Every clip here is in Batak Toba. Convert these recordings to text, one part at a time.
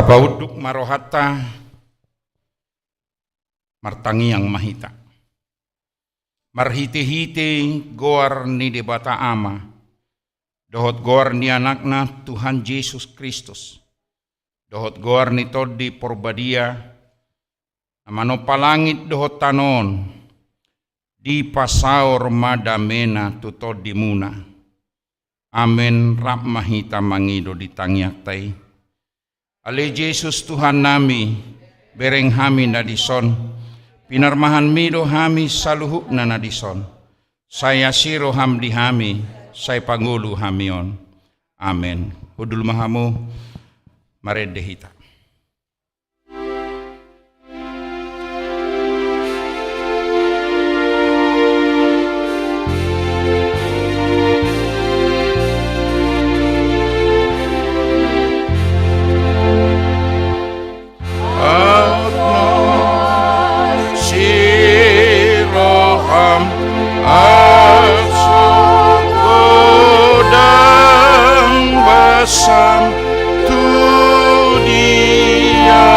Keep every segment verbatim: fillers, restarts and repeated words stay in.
Paunduk ma rohanta, martangiang ma hita. Marhitehite goar ni Debata Ama, dohot goar ni Anakna Tuhan Jesus Kristus, dohot goar ni Tondi Porbadia, na manompa langit dohot tano on, dipasaor ma damena tu tondimuna. Amen. Rap ma hita mangido di tangiangta i. Ale Jesus Tuhannami, bereng hami na dison, pinarmahanmi do hami saluhutna na dison. Sai asi roham di hami, sai pangolu hami on. Amen. Hundul ma hamu, marende hita. Asi roham, asi godang basam, tu dia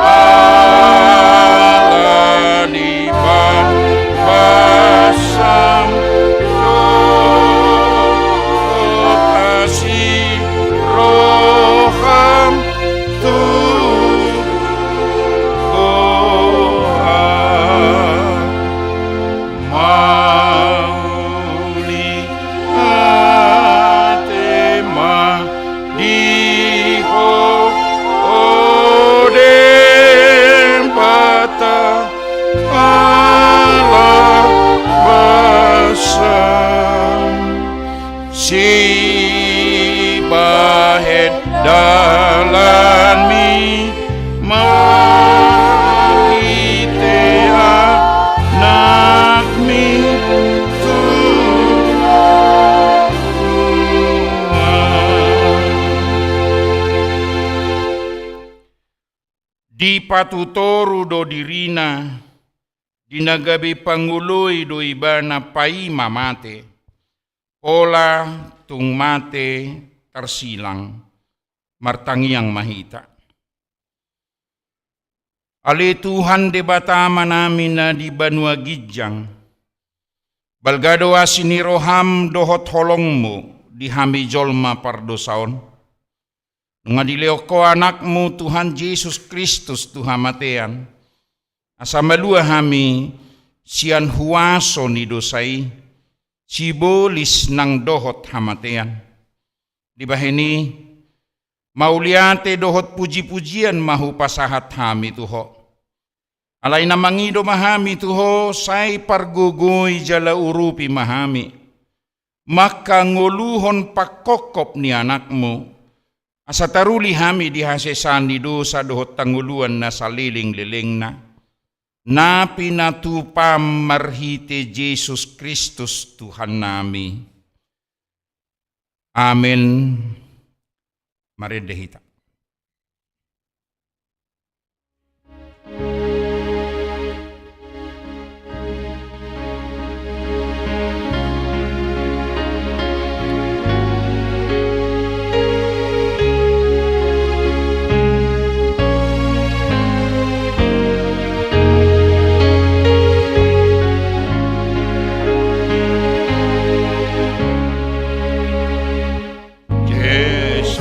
ala di ba-, basam, dohot asi roham, tu goar mauliate ma di Ho, o Debata, ala basam. Sibahen dalanmi marhite Anakmi tu roha. Dipatutoru do dirina, di na gabe pangoloi do Ibana paima mate, pola tung mate tarsilang. Martangiang ma hita. Ale Tuhan Debata Amanami na di banua ginjang, balga do asi ni roham dohot holongmu di hami jolma pardosa on. Nunga dilehon Ho Anakmu Tuhan Jesus Kristus tu hamatean, asa malua hami sian huaso ni dosa i, sibolis nang dohot hamatean. Dibahen i, mauliate dohot pujipujian ma hupasahat hami tu Ho. Alai na mangido ma hami tu Ho, sai pargogoi jala urupi ma hami, mangkangoluhon pangkophop ni Anakmu, asa taruli hami di hasesaan ni dosa dohot hangoluan na salelenglelengna, na pinatupam marhite Jesus Kristus Tuhannami. Amen. Marende hita. Jesus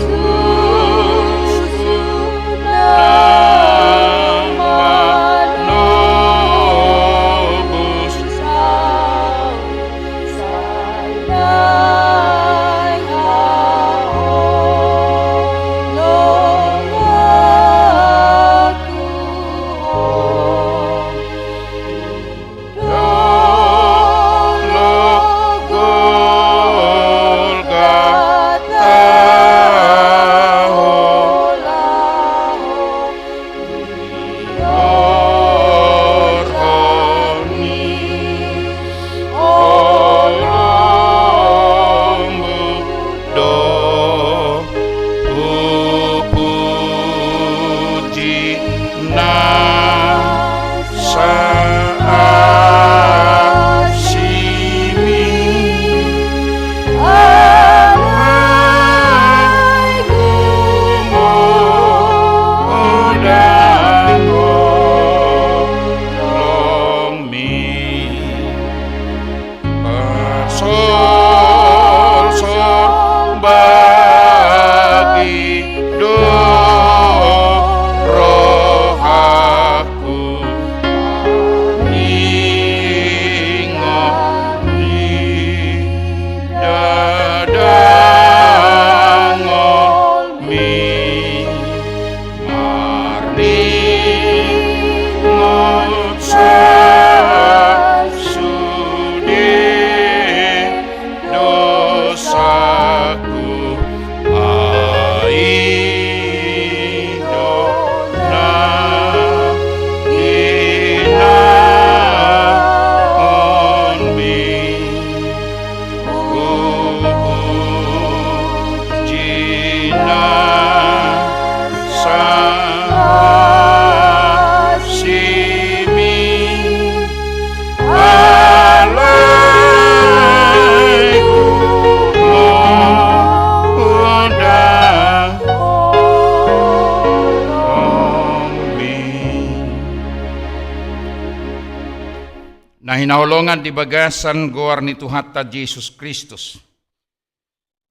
Hinaholongan di bagasan goar ni Tuhanta Jesus Kristus.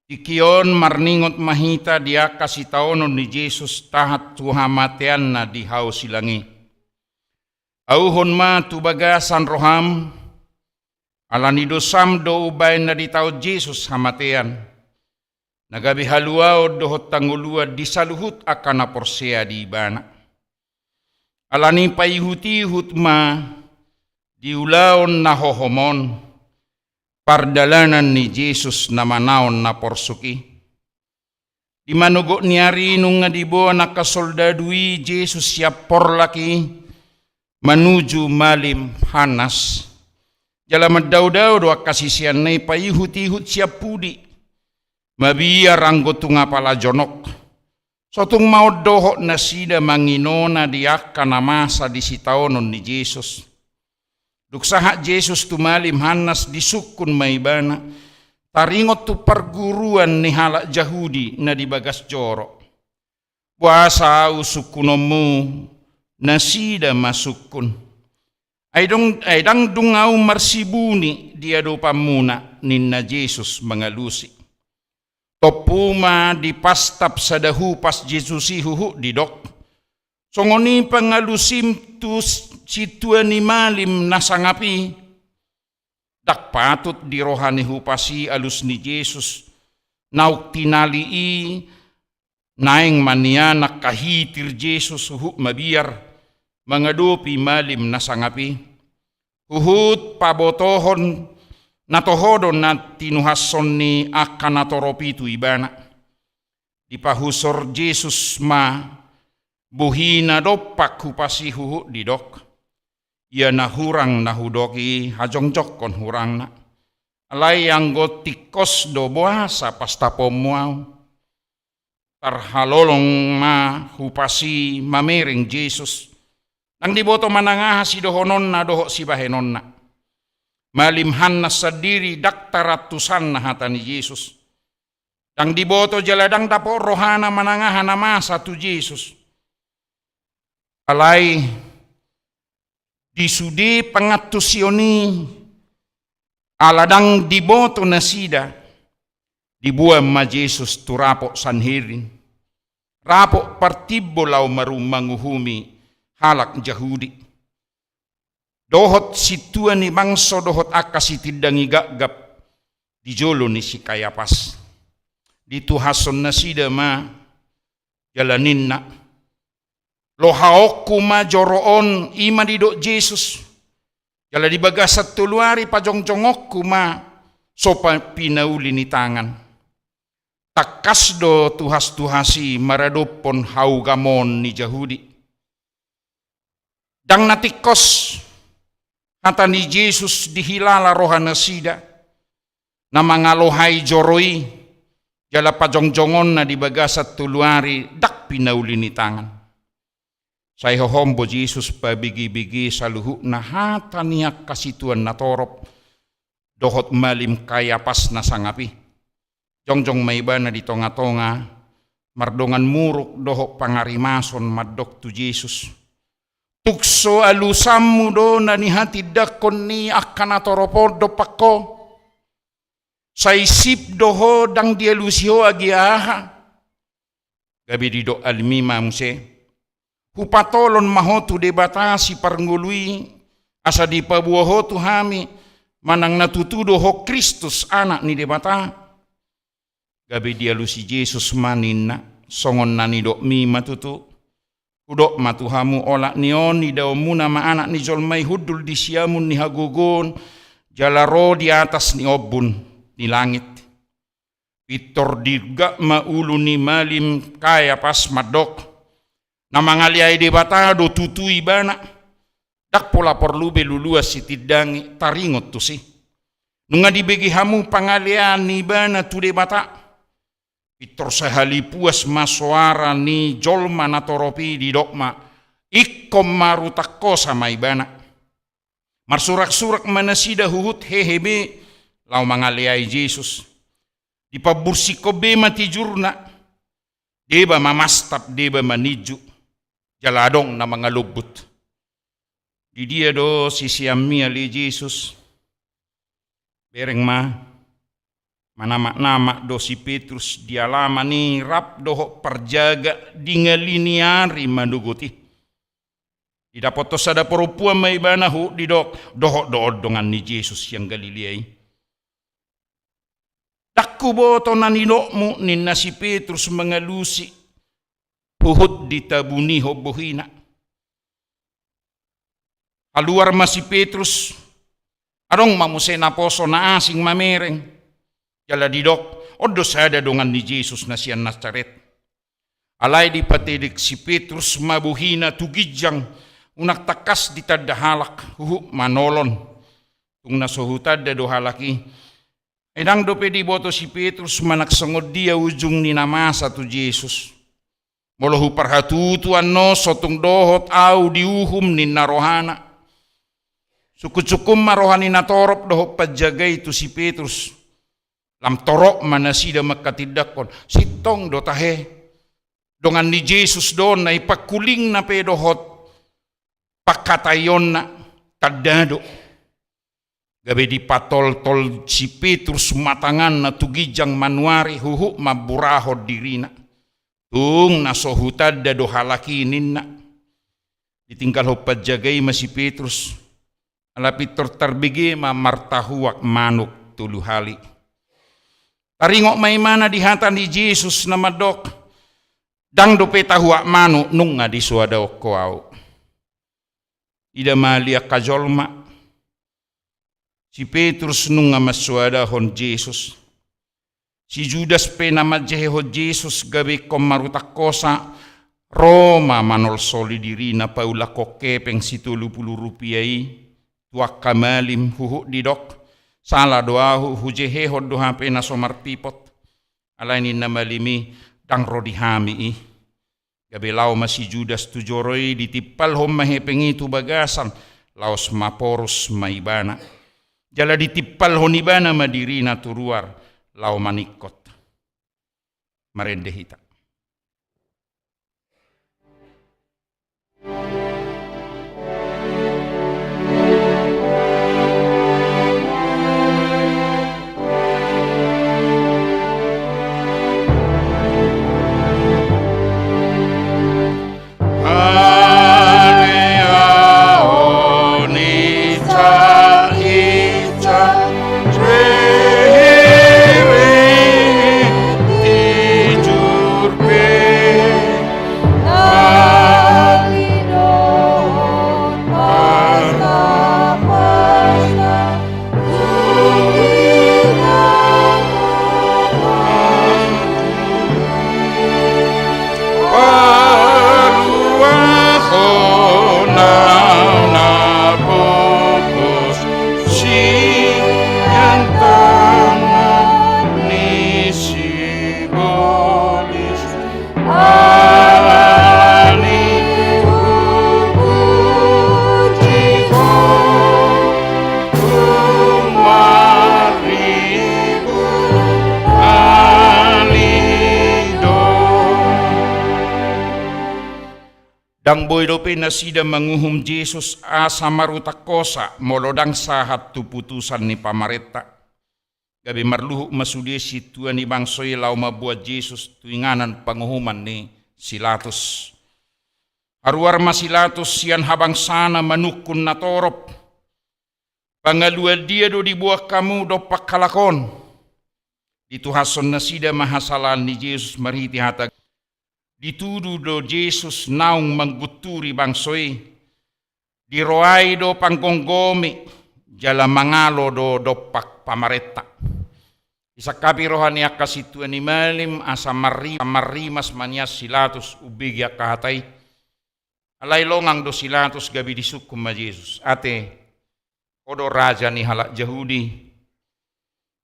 Tingki on marningot ma hita di angka sitaonon ni Jesus tahat tu hamateanna di hau silang i. Auhon ma tu bagasan roham, ala ni dosam do umbahen na ditaon Jesus hamatean, na gabe haluaon dohot hangoluan di saluhut angka na porsea di Ibana. Ala ni paihut-ihut ma di ulaon na hohom on, pardalanan ni Jesus na manaon na porsuk i. Di manogot ni ari nunga diboan angka soldadu i Jesus sian porlak i manuju malim Hannas. Jala mandao-dao do angka siseanna i paihut-ihut sian pudi, mabiar anggo tung apala jonok. So tung maon dohot nasida manginona di angka na masa di sitaonon ni Jesus. Dung sahat Jesus tu malim Hannas, disungkun ma Ibana, taringot tu parguruan ni halak Jahudi na di bagas joro: Boasa Ahu sungkunonmu? Nasida ma sungkun. Ai dong, ai ndang dung Ahu marsibuni di adopanmuna, ninna Jesus mangalusi. Tompu ma dipastap sada hupas Jesus i huhut didok: Songon i pangalusim tu sintua ni malim na sangap i. Ndang patut di roha ni hupas i alus ni Jesus naung tinali i. Naeng ma nian angka hitir Jesus huhut mabiar mangadopi malim na sangap i. Huhut pabotohon na toho do na tinuhashon ni angka na torop i tu Ibana. Dipahusor Jesus ma bohi na dompak hupas i huhut didok: Ia na hurang na hudok i, hajongjongkon hurangna. Alai anggo tingkos do, boasa pastaponmu Ahu? Tarhalolong ma hupas i mamereng Jesus. Ndang diboto manang aha sidohononna dohot sibahenonna. Malim Hannas sandiri ndang tarantusanna hata ni Jesus. Ndang diboto jala ndang dapot rohana manang aha na masa tu Jesus. Alai di sude pangantusion i, ala ndang diboto nasida, diboan ma Jesus tu rapot Sanhedrin, rapot partimbo laho maru-, manguhumi halak Jahudi dohot sintua ni bangso dohot angka sitindangi gapgap di jolo ni si Kayapas. Dituhashon nasida ma jala ninna: Lohaonku ma joro on, i ma didok Jesus. Jala di bagasan tolu ari pajongjongonku ma so pa-, pinauli ni tangan. Tangkas do tuhas-tuhas i maradophon haugamon ni Jahudi. Ndang na tingkos hata ni Jesus dihilala roha nasida na mangalohai joro i, jala pajongjongonna di bagasan tolu ari ndang pinauli ni tangan. Sai hohom bo Jesus pabege-bege saluhutna hata ni angka sintua na torop dohot malim Kayapas na sangap i. Jongjong ma Ibana di tonga-tonga, mardongan muruk dohot pangarimason, mandok tu Jesus: Tung so alusanmu do na nihatindangkon ni angka na torop on dompak ho? Sai sip do ho, ndang dialusi ho agi aha? Gabe didok halim i ma muse: Hupatolon ma ho tu Debata Siparngolu i, asa dipaboa ho tu hami, manang na tutu do ho Kristus, Anak ni Debata. Gabe dialusi Jesus ma ninna: Songon na nidokmi ma tutu. Hudok ma tu hamu, olat ni on idaonmuna ma Anak ni jolma i hundul di siamun ni hagogoon, jala ro di atas ni ombun ni langit. Pintor dirgak ma ulu ni malim Kayapas mandok: Na mangaleai Debata do tutu ibana. Ndang pola porlu be luluan sitindangi taringot tusi. Nunga dibege hamu pangalean ni ibana tu Debata. Pintor sahali puas ma soara ni jolma na torop i, didok ma: Ingkon marutangkosa ma ibana. Marsurak-surak ma nasida huhut hehe be laho mangaleai Jesus. Dipambursingkon be ma tijurna. Deba ma mastap, deba ma ninju. Jala adong na mangalombut. Di dia do siseanmi ale Jesus? Bereng ma, manamak-namak do si Petrus di alaman i rap dohot parjaga di ngali ni ari manogot i. Didapothon sada parompuan ma ibana, huhut didok, dohot do on dongan ni Jesus sian Galilea i. Ndang huboto na nidokmu, ninna si Petrus mangalusi, huhut ditabunihon bohina. Haluar ma si Petrus, adong ma muse naposo na asing mamereng. Jala didok, on do sada dongan ni Jesus na sian Nasaret. Alai dipatedek si Petrus ma bohina tu ginjang, unang tangkas ditanda halak, huhut manolon. Tung na so hutanda do halak i. Ai ndang dope diboto si Petrus manang songon dia ujung ni na masa tu Jesus. Molo huparhatutu annon so tung dohot ahu diuhum, ninna rohana. Sungkun-sungkun ma roha ni natorop dohot parjaga i tu si Petrus. Lam torop ma nasida manghatindanghon, sintong do tahe. Dongan ni Jesus do on, na i pangkulingna pe dohot panghataionna tanda do. Gabe dipatoltol si Petrus ma tanganna tu ginjang manuari, huhut mamburahon dirina. Tung na so hutanda do halak i, ninna. Ditinggalhon parjaga i ma si Petrus. Ala pintor tarbege ma martahuak manuk tolu hali. Taringot ma ibana di hata ni Jesus na mandok, ndang dope tahuak manuk nunga disoadahon ho ahu. Ida ma ale angka jolma, si Petrus nunga mansoadahon Jesus. Si Judas pe na manjehehon Jesus gabe ingkon marutak hosa, ro ma manolsoli dirina paulakhon hepeng sitolu pulu rupia i tu angka malim, huhut didok, sala do ahu, hujehehon do hape na so marpipot. Alai ninna malim i, ndang ro di hami i. Gabe laho ma si Judas tu joro i, ditimpalhon ma hepeng i tu bagasan, laos maporus ma ibana. Jala ditimpalhon ibana ma dirina tu ruar, laho maningkot. Marende hita. Ndang boi dope nasida manguhum Jesus asa marutak hosa molo ndang sahat tu putusan ni pamarenta. Gabe marluhut ma sude sintua ni bangso i laho mamboan Jesus tu inganan panguhuman ni si Latus. Haruar ma si Latus sian habangsana manungkun natorop. Pangaluan dia do diboan hamu dompak halak on? Dituhashon nasida ma hasalahan ni Jesus marhite hata. Ditudu do Jesus naung manggunturi bangso i. Diroai do panggomgomi, jala mangalo do dompak pamarenta. Disangkapi roha ni angka sintua ni malim asa marri-, marrimas ma nian si Latus umbege angka hata i. Alai longang do si Latus gabe disungkun ma Jesus. Ate, ho do raja ni halak Jahudi.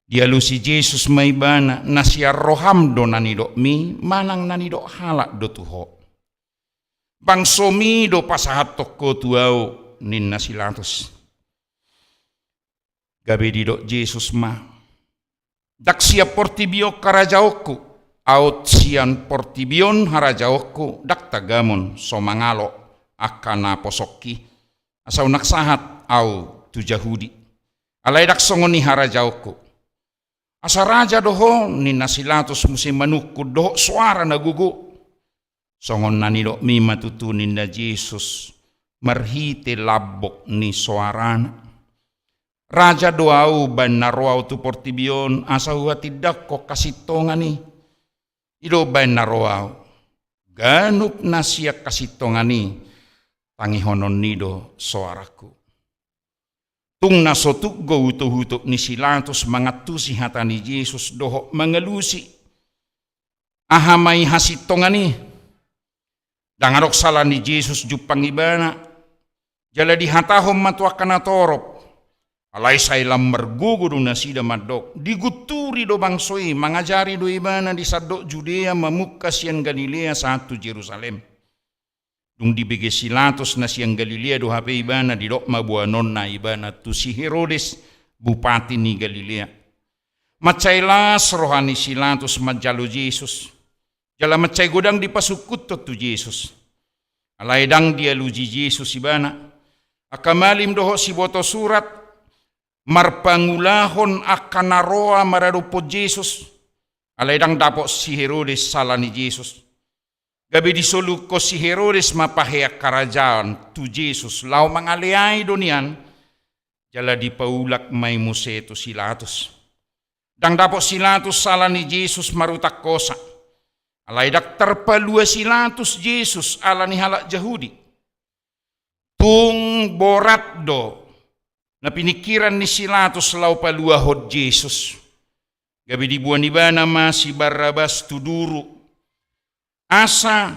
Dialusi Jesus ma ibana, na sian roham do na nidokmi, manang na nidok halak do tu ho? Bangsomi do pasahathon ho tu ahu, ninna si Latus. Gabe didok Jesus ma, ndang sian portibi on harajaonku, aut sian portibi on harajaonku, ndang tagamon so mangalo angka naposongki. asa unang sahat ahu tu Jahudi. Alai ndang songon i harajaonku. Asa raja do ho, ninna si Latus muse manungkun dohot soara na gogo. Songon na nidokmi ma tutu, ninna Jesus marhite lambok ni soarana. Raja do ahu baen na ro ahu tu portibi on asa huhatindangkon hasintongan i. I do baen na ro ahu. Ganup na sian hasintongan i tangihononni do soarangku. Tung na so tunggo utokutok ni si Latus mangantusi hata ni Jesus dohot mangalusi aha ma i hasintongan i. Ndang adong sala ni Jesus jumpang ibana. Jala dihatahon ma tu angka natorop. Alai sai lam margogo do nasida mandok, digunturi do bangso i, mangajari do ibana di sandok Judea mamungka sian Galilea sahat tu Jerusalem. Dung dibege si Latus na sian Galilea do hape ibana, didok ma boanonna ibana tu si Herodes, bupati ni Galilea. Mansai las roha ni si Latus manjalo Jesus. Jala mansai godang dipasungkunhon tu Jesus. Alai ndang dialusi Jesus ibana. Angka malim dohot siboto surat marpangulahon angka na roa maradophon Jesus. Alai ndang dapot si Herodes sala ni Jesus. Gabe disolukkon si Herodes ma pahean harajaon tu Jesus laho mangaleai do nian. Jala dipaulak ma i muse tu si Latus. Ndang dapot si Latus sala ni Jesus marutang hosa. Alai ndang tarpalua si Latus Jesus ala ni halak Jahudi. Tung borat do na piningkiran ni si Latus laho paluahon Jesus. Gabe diboan ibana ma si Barabas tu duru. Asa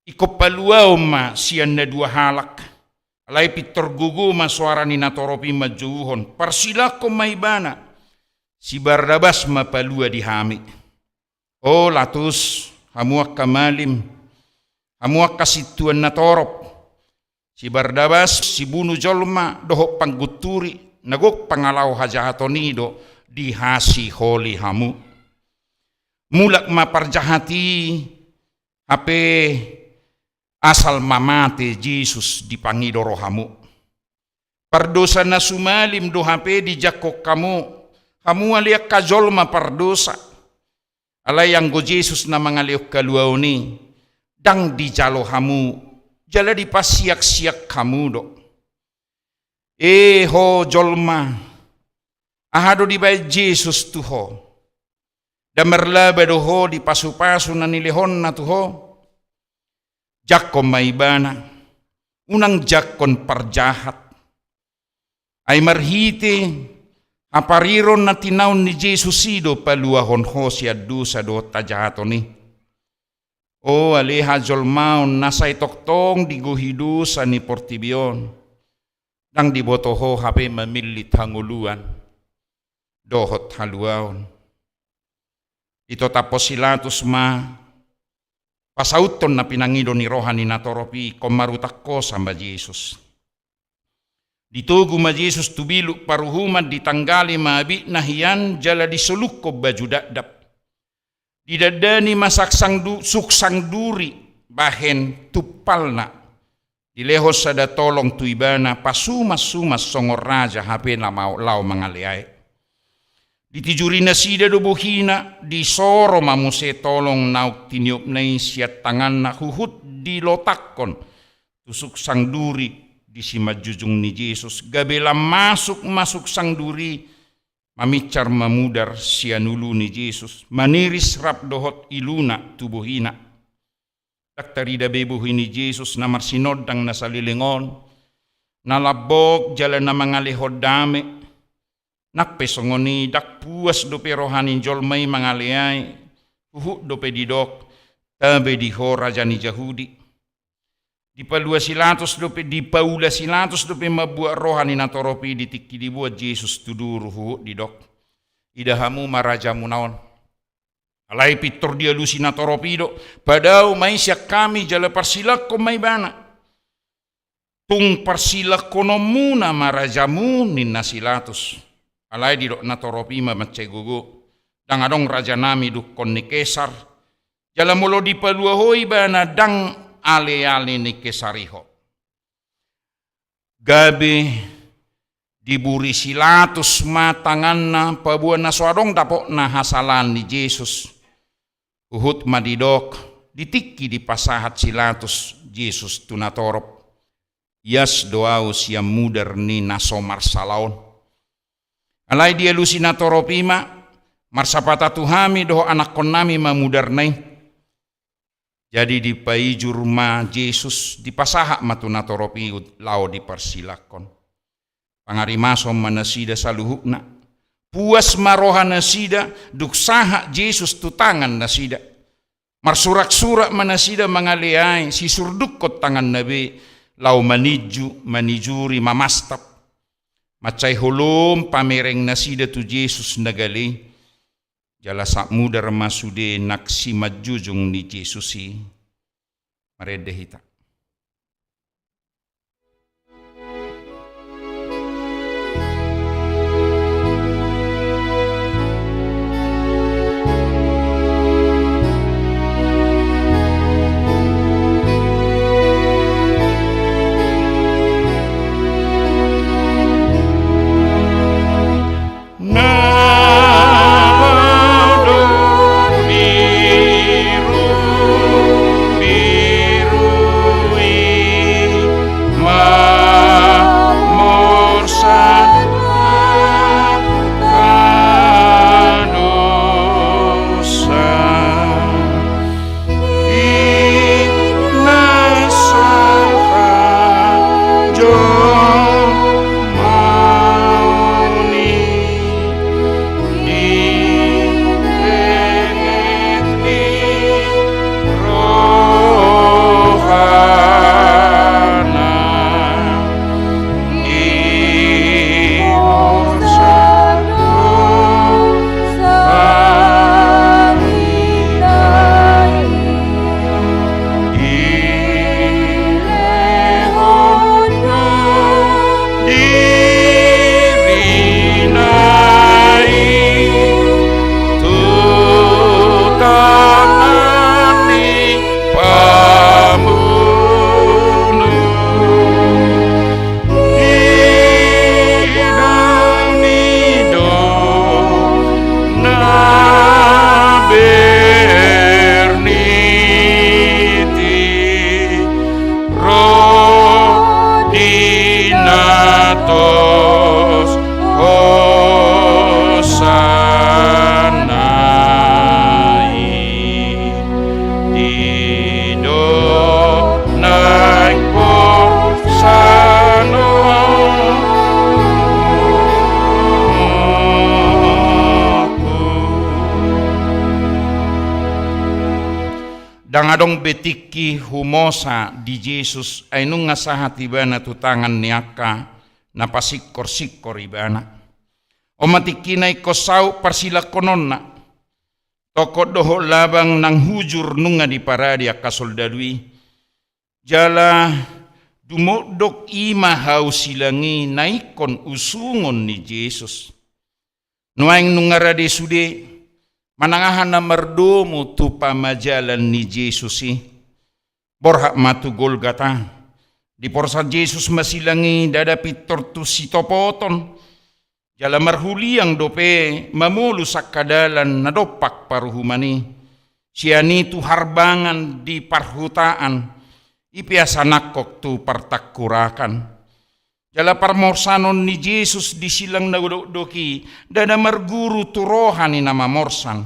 ingkon paluaon ma sian na dua halak. Alai pintor gogo ma soara ni natorop i manjouhon, parsilangkon ma ibana. Si Barabas ma palua di hami. O Latus, hamu angka malim, hamu angka sintuan natorop. Si Barabas sibunu jolma dohot panggunturi, na gok pangalaho hajahaton i do dihasiholi hamu. Mulak ma parjahat i hape asal ma mate Jesus dipangido rohamu. Pardosa na sumalim do hape dijangkon hamu, hamu ale angka jolma pardosa. Alai anggo Jesus na mangalehon haluaon i, ndang dijalo hamu, jala dipasiaksiak hamu do. E ho jolma, aha do dibaen Jesus tu ho? Ndang marlaba do ho di pasupasu na nilehonna tu ho? Jangkon ma ibana, unang jangkon parjahat. Ai marhite hapariron na tinaon ni Jesus i do paluahon ho sian dosa dohot hajahaton i. O ale hajolmaon na sai tongtong digohi dosa ni portibi on, ndang diboto ho hape mamillit hangoluan dohot haluaon. Ditotaphon si Latus ma pasauthon na pinangido ni roha ni natorop i, ingkon marutang hosa ma Jesus. Ditogu ma Jesus tu biluk paruhuman, ditanggali ma abitna hian jala disolukkon baju dakdak. Didandani ma saksang du-, suksang duri bahen tumpalna. Dilehon sada tolong tu ibana, pasumas-sumas songon raja hape na mau-, laho mangaleai. Ditijuri nasida do bohina, disoro ma muse tolong naung tiniopna i sian tanganna huhut dilotakkon tu suksang duri di simanjujung ni Jesus, gabe lam masuk ma suksang duri, maminsar mamudar sian ulu ni Jesus, maniris rap dohot iluna tu bohina. Ndang tarida be bohi ni Jesus na marsinondang na saleleng on, na lambok jala na mangalehon dame. Nang pe songon i ndang puas dope roha ni jolma i mangaleai, huhut dope didok, tabe di ho raja ni Jahudi. Dipalua si Latus dope, dipaula si Latus dope mambuat roha ni natorop i di tingki diboan Jesus tu duru, huhut didok, ida hamu ma rajamuna on. Alai pintor dialusi natorop i do, padao ma i sian hami jala parsilangkon ma ibana. Tung parsilangkononmuna ma rajamu, ninna si Latus. Alai didok natorop i ma mansai gogo, ndang adong rajanami dungkon ni Kesar. Jala molo dipalua ho ibana, ndang aleale ni Kesar i ho. Gabe diburi si Latus ma tanganna paboa na so adong dapotna hasalaan ni Jesus. Huhut ma didok, di tingki dipasahat si Latus Jesus tu natorop: Ias do ahu sian mudar ni na so marsala on. Alai dialusi natorop i ma: Marsapata tu hami dohot anakkonnami ma mudarna i. Jadi dipaijur ma Jesus, dipasahat ma tu natorop i laho diparsilangkon. Pangarimason ma nasida saluhutna. Puas ma rohanasida dung sahat Jesus tu tangannasida. Marsuraksurak ma nasida mangaleai, sisurdukkon tanganna be, laho maninju, manijuri, mamastap. Mansai holom pamereng nasida tu Jesus na gale i. Jala sahat mudar ma sude nang simanjujung ni Jesus i. Marende hita. Na do birubiru i mamorsan angka dosa. Inang ni do na berniti ro di na tos hosana i. Didok naeng porsanon. Ndang adong be tingki humosa di Jesus, ai nunga sahat ibana tu tangan ni angka na pasingkorsingkor ibana. On ma tingkina ingkon saut parsilangkononna. Tongkot dohot labang nang hujur nunga diparade angka soldadu i. Jala dumodok i ma hau silang i na ingkon usungon ni Jesus. Nuaeng nunga rade sude, manang aha na mardomu tu pamajalan ni Jesus i. Borhat ma tu Golgata. Diporsan Jesus ma silang i ndada pintor tu sitopoton. Jala marhuliang dope mamolus angka dalan na dompak paruhuman i. Sian i tu harbangan di parhutaan, i pe asa nangkok tu partangkurakan. Jala parmorsanon ni Jesus di silang na dokdok i, ndada marguru tu roha ni na mamorsan.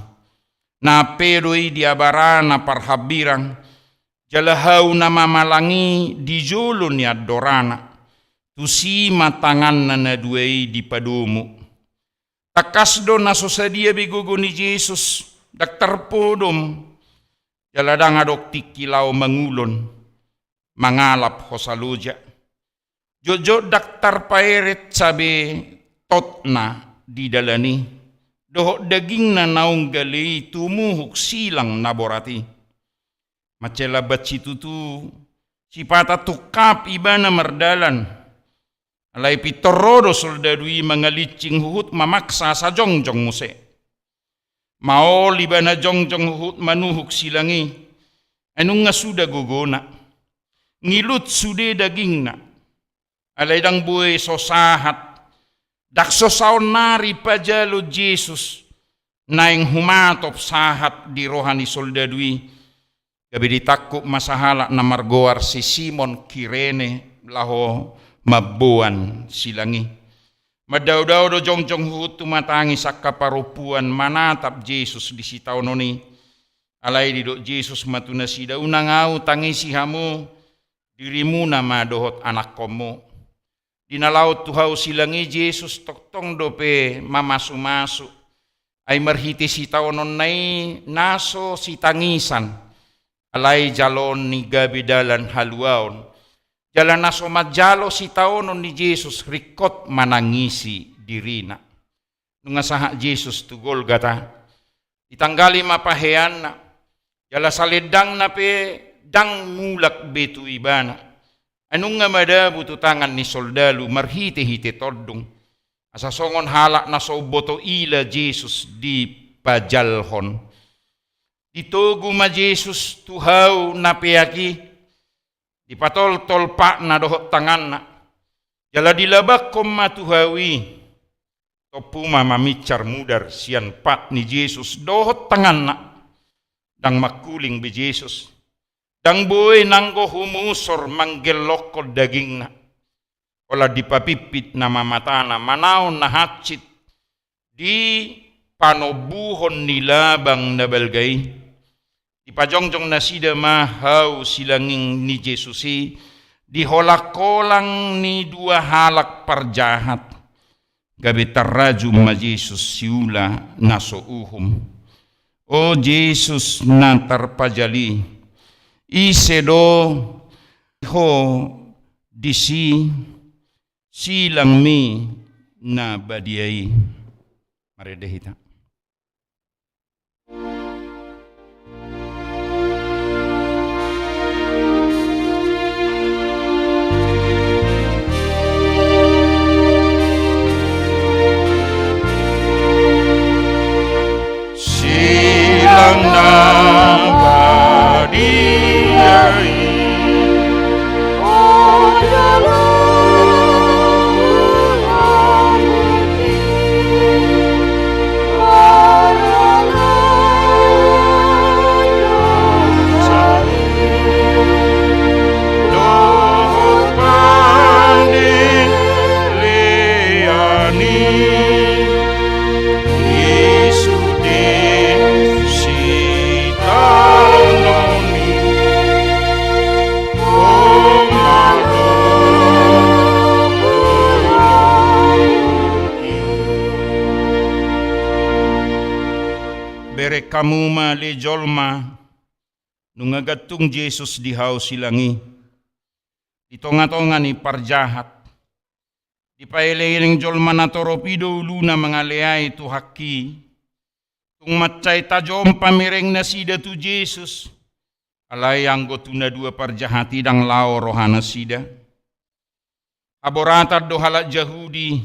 Na pe do i di abarana parhambirang, jala hau na mamalang i di jolo ni andorana, tusi ma tanganna na dua i dipadomu. Tangkas do na so sadia be gogo ni Jesus, ndang tarpodom, jala ndang adong tingki laho mangulon, mangalap hosa loja. Jotjot ndang tarpaeretsa be totna di dalan i, dohot dagingna naung gale i tumuhuk silang na borat i. Mansai lambat situtu, sipata tungkap ibana mardalan. Alai pintor ro do soldadu i mangalincing huhut mamaksa asa jongjong muse. Maol ibana jongjong huhut manuhuk silang i, ai nunga suda gogona. Ngilut sude dagingna. Alai ndang boi so sahat, ndang so saonnari pajalo Jesus, naeng humatop sahat di roha ni soldadu i. Gabe ditangkup ma sahalak na margoar si Simon Kirene laho mamboan silang i. Mandaodao do jongjong huhut tumatangis angka parompuan manatap Jesus di sitaonon i. Alai didok Jesus ma tu nasida, unang ahu tangisi hamu, dirimuna ma dohot anakkonmu. Di na laho tu hau silang i Jesus tongtong dope mamasumasu. Ai marhite sitaononna i na so sitangisan, alai jaloon ni gabe dalan haluaon. Jala na so manjalo sitaonon ni Jesus ringkot manangisi dirina. Nunga sahat Jesus tu Golgata, ditanggali ma paheanna, jala salendangna pe ndang mulak be tu ibana. Ai nunga madabu tu tangan ni soldadu marhitehite tondung, asa songon halak na so umboto ila Jesus dipajalhon. Ditogu ma Jesus tu hau na peak i, dipatoltol patna dohot tanganna, jala dilabakkon ma tu hau i. Tompu ma mamincar mudar sian pat ni Jesus dohot tanganna. Ndang mangkuling be Jesus. Ndang boi nanggo humusor manggellokkon dagingna. Holan dipapimpit nama matana manaon na hansit di panombuhon ni labang na balga i. Dipajongjong nasida ma hau silanging ni Jesus i di holangkolang ni dua halak parjahat. Gabe tarrajum ma Jesus siula na so uhum. O Jesus na tarpajal i, ise do ho disi silangmi na badia i? Marende hita. Silang na badia i. Bereng hamu ma ale jolma, nunga gantung Jesus di hau silang i, di tongatonga ni parjahat. Dipaelengeng jolma na torop i do uluna mangaleai Tuhanki. Tung mansai tajom pamereng nasida tu Jesus. Alai anggo tu na dua parjahat i ndang lao roha nasida. Haboratan do halak Jahudi,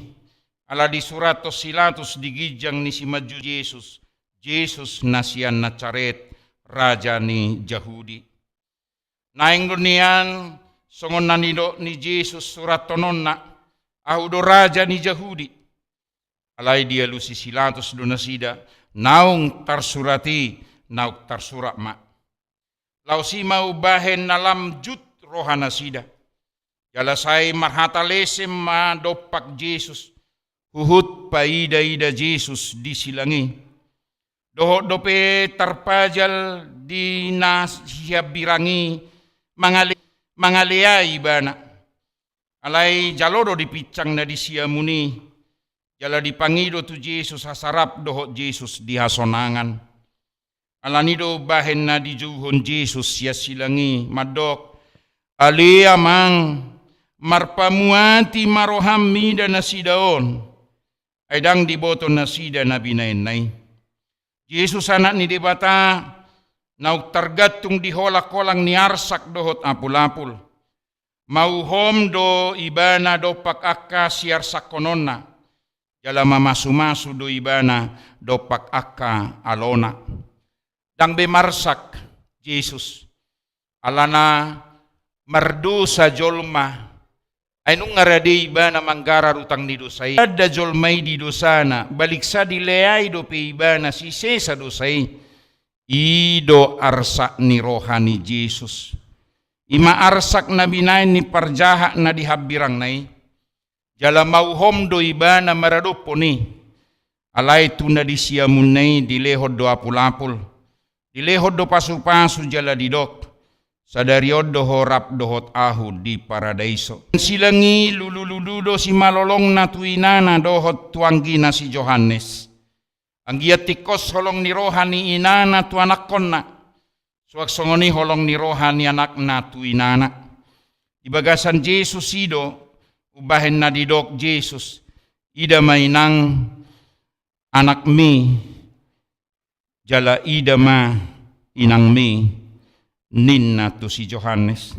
ala disurathon si Pilatus di ginjang ni simanjujung Jesus, Jesus na sian Nasaret, raja ni Jahudi. Naeng do nian songon na nidok ni Jesus surathononna, ahu do raja ni Jahudi. Alai dialusi si Pilatus do nasida, naung tarsurat i, naung tarsurat ma. Laos i ma umbahen na lam jut roha nasida. Jala sai marhata lesem ma dompak Jesus, huhut paidaida Jesus di silang i. Dohot dope tarpajal di na sihambirang i mangale-, mangaleai ibana. Alai jalo do dipinsang na di siamun i, jala dipangido tu Jesus hasarap dohot Jesus di hasonangan. Alani do umbahen na dijouhon Jesus sian silang i mandok, ale Amang, marpamuati ma roham mida nasida on. Ai ndang diboto nasida na binahenna i. Jesus Anak ni Debata, naung targantung di holangkolang ni arsak dohot apulapul. Mauhom do ibana dompak angka siarsakkononna, jala mamasumasu do ibana dompak angka alona. Ndang be marsak Jesus, alana mardosa jolma, Ai nunga rade ibana manggarar utang ni dosa i. Tanda jolma i di dosana, baliksa dileai dope ibana sisesa dosa i. I do arsak ni roha ni Jesus. I ma arsak na binahen ni parjahat na di hambirangna i. Jala mauhom do ibana maradophon i. Alai tu na di siamunna i dilehon do apul-apul, dilehon do pasu-pasu jala didok: Sadari on do ho rap dohot ahu di paradaiso. Silang i lulu-lulu do simalolongna tu inana dohot tu anggina si Johannes. Anggiat tingkos holong ni roha ni inana tu anakkonna, suang songon i holong ni roha ni anakna tu inana. Di bagasan Jesus i do umbahen na didok Jesus: Ida ma inang anakmi, jala ida ma inangmi, ninna tu si Johannes.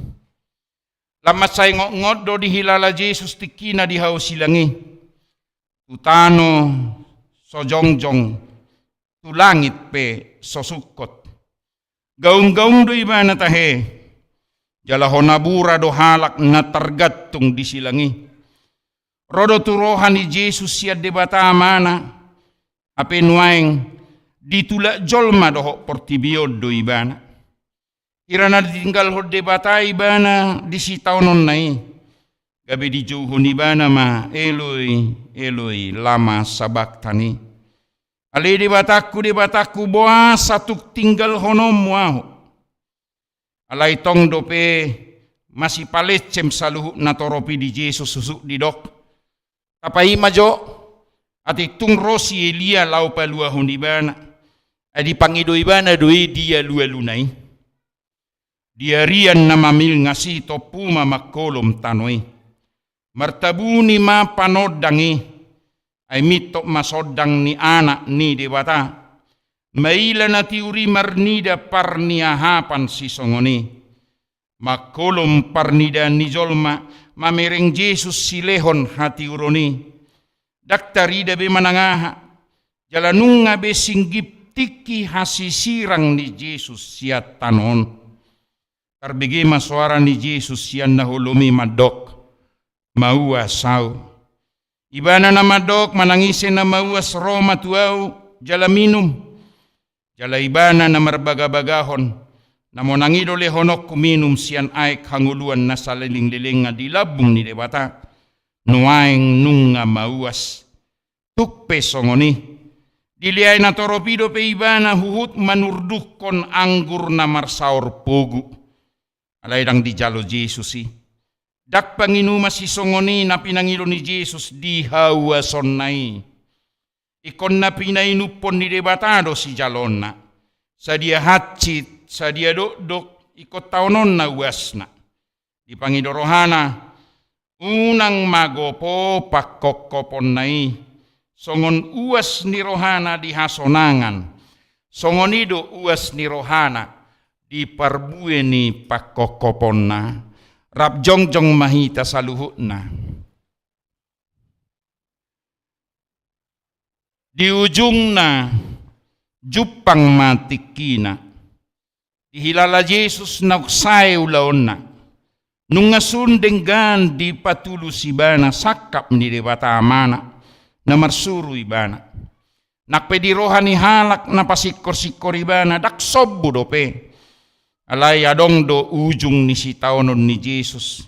Lam mansai ngotngot do dihilala Jesus tingkina di hau silang i. Tu tano so jongjong, tu langit pe so sungkot. Gaung-gaung do ibana tahe. Jala hona bura do halak na targantung di silang i. Ro do tu roha ni Jesus sian Debata Amana, hape nuaeng ditulak jolma dohot portibi on do ibana. Hira na ditinggalhon Debata ibana di sitaononna i, gabe dijouhon ibana ma: Eloi, Eloi, lama sabakhtani? Ale Debatangku, Debatangku, boasa tung tinggalhononmu ahu? Alai tong dope masipalessem saluhut na torop i di Jesus, susuk didok: Tapaima jo, atik tung ro si Elia laho paluahon ibana. Ai dipangido ibana do i di alu-aluna i. Di arian na mamilngas i tompu ma mangkolom tano i. Martabuni ma panondang i. Ai mintot ma sondang ni Anak ni Debata. Maila na tiur i marnida parniahapan sisongon i. Mangkolom parnidaan ni jolma mamereng Jesus silehon hatiuron i. Ndang tarida be manang aha. Jala nunga be singgip tingki hasisirang ni Jesus sian tano on. Tarbege ma soara ni Jesus sian na holom i mandok: Mauas ahu. Ibana na mandok: Manang ise na mauas ro ma tu ahu jala minum. Jala ibana na marbagabagahon: Na monang i do lehononku minum sian aek hangoluan na saleleng-lelengan di lambung ni Debata. Nuaeng nunga mauas. Tung pe songon i. Dileai na torop i dope ibana huhut manurdukkon anggur na marsaor pogu. Alai ndang dijalo Jesus i. Ndang panginuman sisongon i na pinangido ni Jesus di hauasonna i. Ingkon na pinainumhon ni Debata do sijaloonna. Sadia hansit, sadia dokdok, ingkon taononna uasna. Dipangido rohana, unang magopo pangkopkoponna i, songon uas ni rohana di hasonangan, songon i do uas ni rohana di parbue ni pangkopkoponna. Rap jongjong ma hita saluhutna. Di ujungna, jumpang ma tingkina. Dihilala Jesus naung sae ulaonna. Nunga sun denggan dipatulus ibana sangkap ni Debata Amana na marsuru ibana. Nang pe di roha ni halak na pasingkorsingkor ibana ndang sombu dope. Alai adong do ujung ni sitaonon ni Jesus.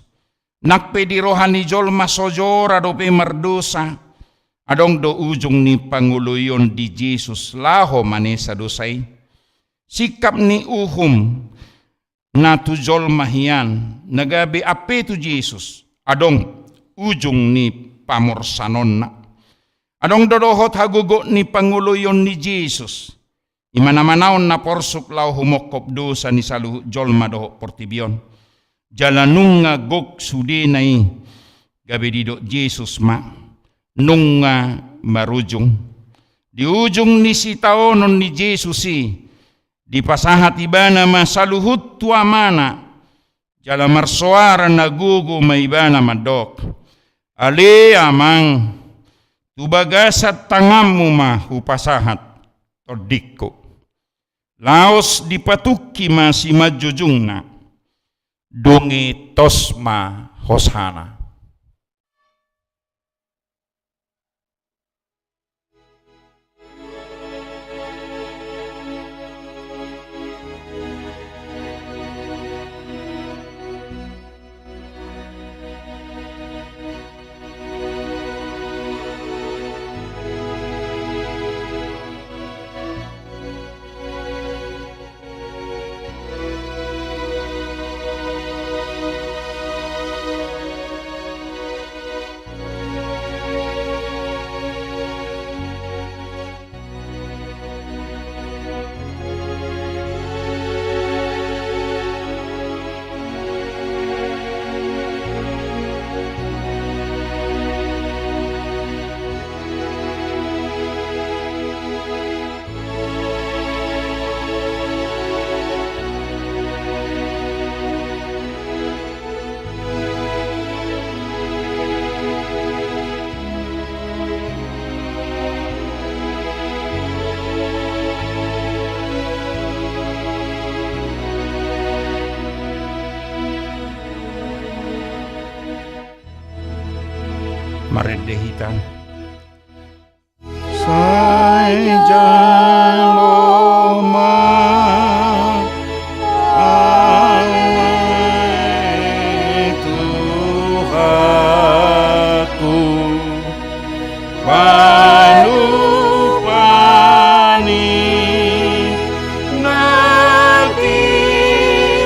Nang pe di roha ni jolma so jora dope mardosa, adong do ujung ni pangoloion di Jesus laho manesa dosa i. Singkap ni uhum na tu jolma hian na gabe ampe tu Jesus, adong ujung ni pamorsanonna. Adong do dohot hagogot ni pangoloion ni Jesus. I ma na manaon na porsuk laho humongkop dosa ni saluhut jolma dohot portibi on. Jala nunga gok sudena i, gabe didok Jesus ma, nunga marujung. Di ujung ni sitaonon ni Jesus i, dipasahat ibana ma saluhut tu Amana, jala marsoara na gogo ma ibana mandok: Ale Amang, tu bagasan tanganmu ma hupasahat tondingku. Laos dipatungki ma simanjujungna, dung i tos ma hosana. Marende hita. Sai jalo ma ale Tuhanku, panupahan ni na tinadingku.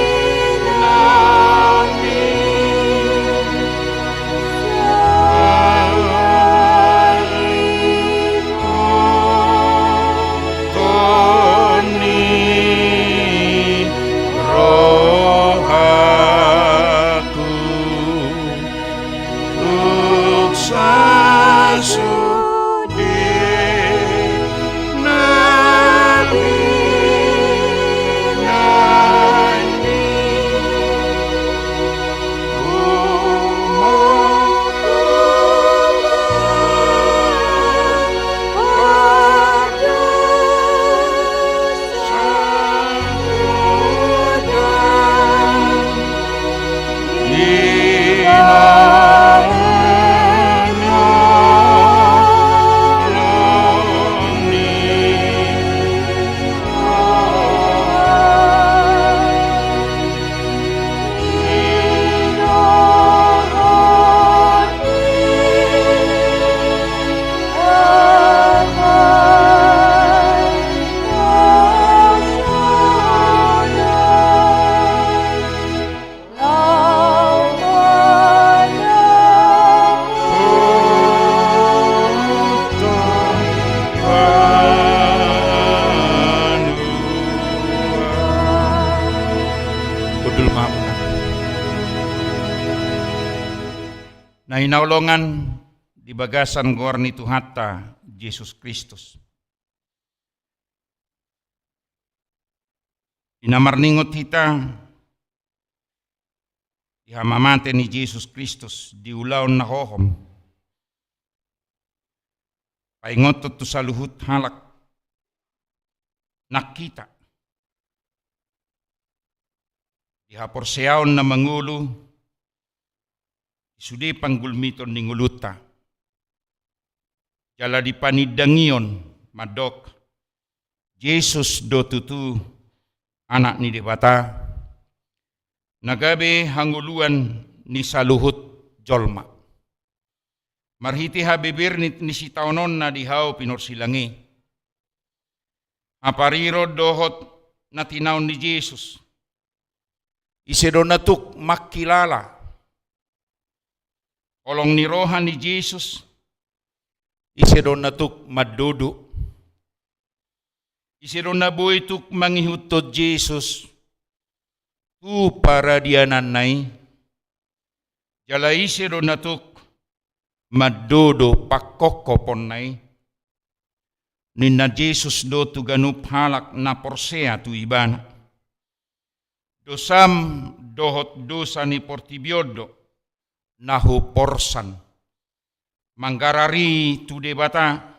Hundul ma hamuna. Na hinaholongan di bagasan goar ni Tuhanta Jesus Kristus. Di na marningot hita di hamamate ni Jesus Kristus di ulaon na hohom, paingothon tu saluhut halak nang hita di haporseaon na mangolu di sude panggulmiton ni ngolunta. Jala di panindangion mandok, Jesus do tutu Anak ni Debata, na gabe hangoluan ni saluhut jolma. Marhite habeber ni, ni sitaononna di hau pinorsilang i, hapariro dohot na tinaon ni Jesus. Ise do na tuk mangkilala holong ni roha ni Jesus? Ise do na tuk mandodo? Ise do na boi tuk mangihuthon Jesus tu paradiananna i? Jala ise do na tuk mandodo pangkophoponna i? Ninna Jesus do tu ganup halak na porsea tu Ibana, dosam dohot dosa ni portibi on do na huporsan. Manggarar i tu Debata,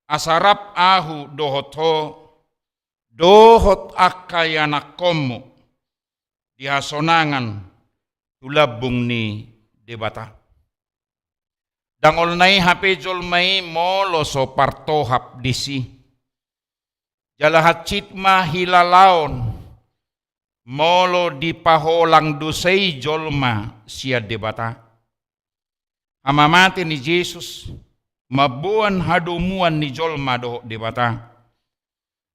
asa rap ahu dohot ho, dohot angka ianakkonmu di hasonangan tu lambung ni Debata. Ndang olo na i hape jolma i molo so partohap disi. Jala hansit ma hilalaon molo dipaholang dosa i jolma sian Debata. Hamamate ni Jesus mamboan hadomuan ni jolma dohot Debata,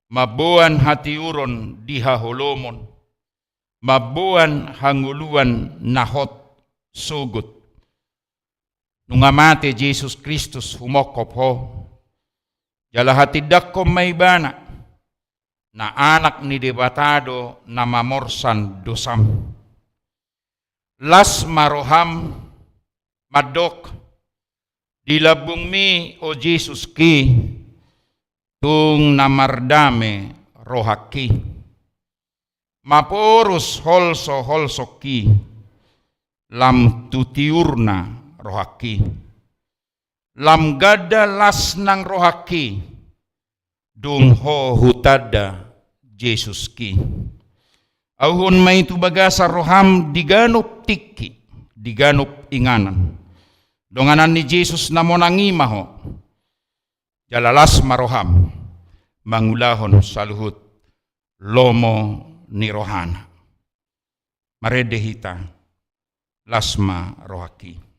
mamboan hatiuron di haholomon, mamboan hangoluan na hot sogot. Nunga mate Jesus Kristus humongkop ho, jala hatindangkon ma Ibana, na Anak ni Debata do na mamorsan dosam. Las ma roham mandok, di lambungmi, o Jesus, ki, tung na mardame rohangki. Maporus holsoholsongki, lam tu tiurna rohangki. Lam ganda las nang rohangki, dung ho hutanda Jesus ki. Auhon ma i tu bagasan roham di ganup tingki, di ganup inganan. Donganan ni Jesus na monang i ma ho. Jala las ma roham mangulahon saluhut lomo ni rohana. Marende hita, las ma rohangki.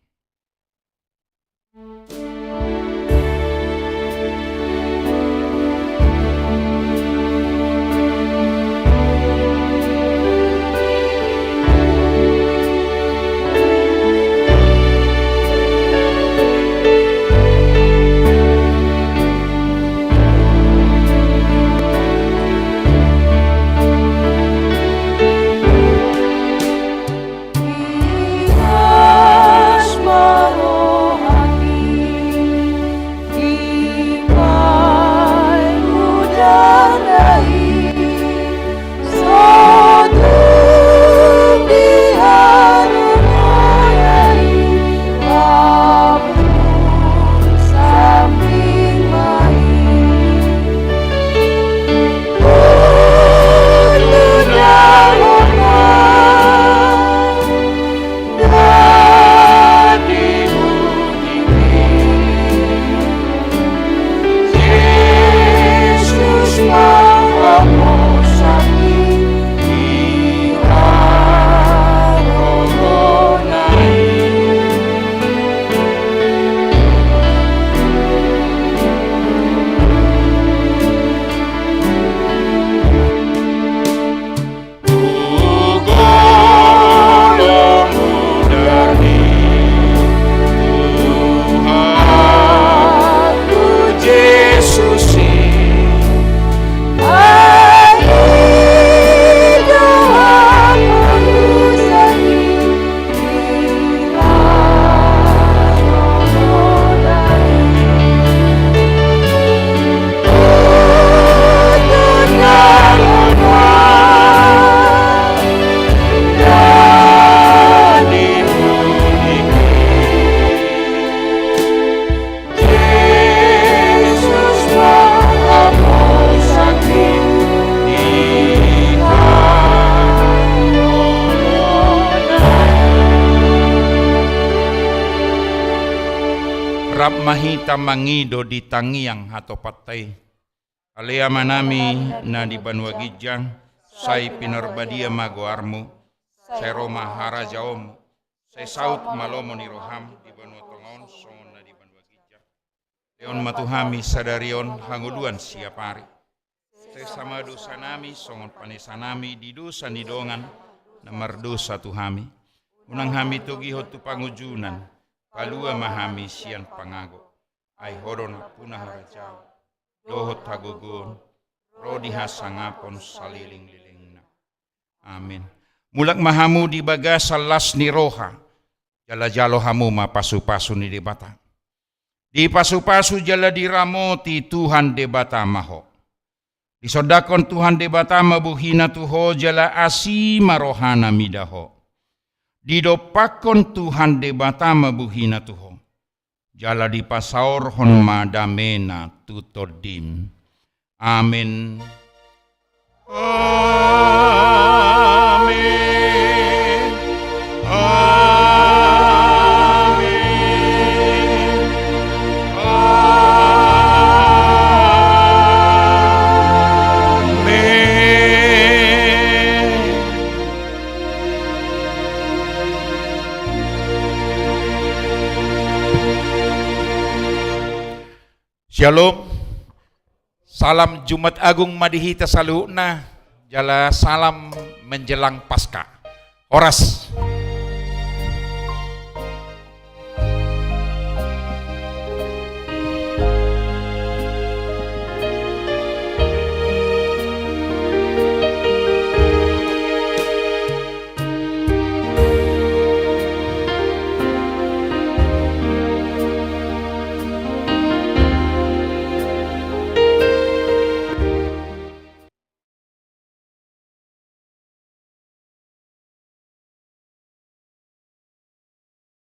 Rap ma hita mangido di tangiang hatopanta i. Ale Amanami na di banua ginjang, sai pinarbadia ma goarmu, sai ro ma harajaonmu, sai saut ma lomo ni roham di banua tonga on songon na di banua ginjang. Lehon ma tu hami sadari on hangoluan siapari. Sesa ma dosanami songon panesanami di dosa ni dongan na mardosa tu hami. Unang hami togihon tu pangunjunan, palua ma hami sian pangago. Ai Ho do nampuna harajaon dohot hagogoon ro di hasangapon salelenglelengna. Amen. Mulak ma hamu di bagasan las ni roha, jala jalo hamu ma pasupasu ni Debata. Dipasupasu jala diramoti Tuhan Debata ma ho. Disondangkon Tuhan Debata ma bohina tu ho jala asi ma rohana mida ho. Didompakkon Tuhan Debata ma bohina tu ho. Jala dipasaorhon ma damena tu tondim. Amen. Amen. Amen. Amen. Shalom. Salam Jumat Agung ma di hita saluhutna, jala salam menjelang Paskah. Horas.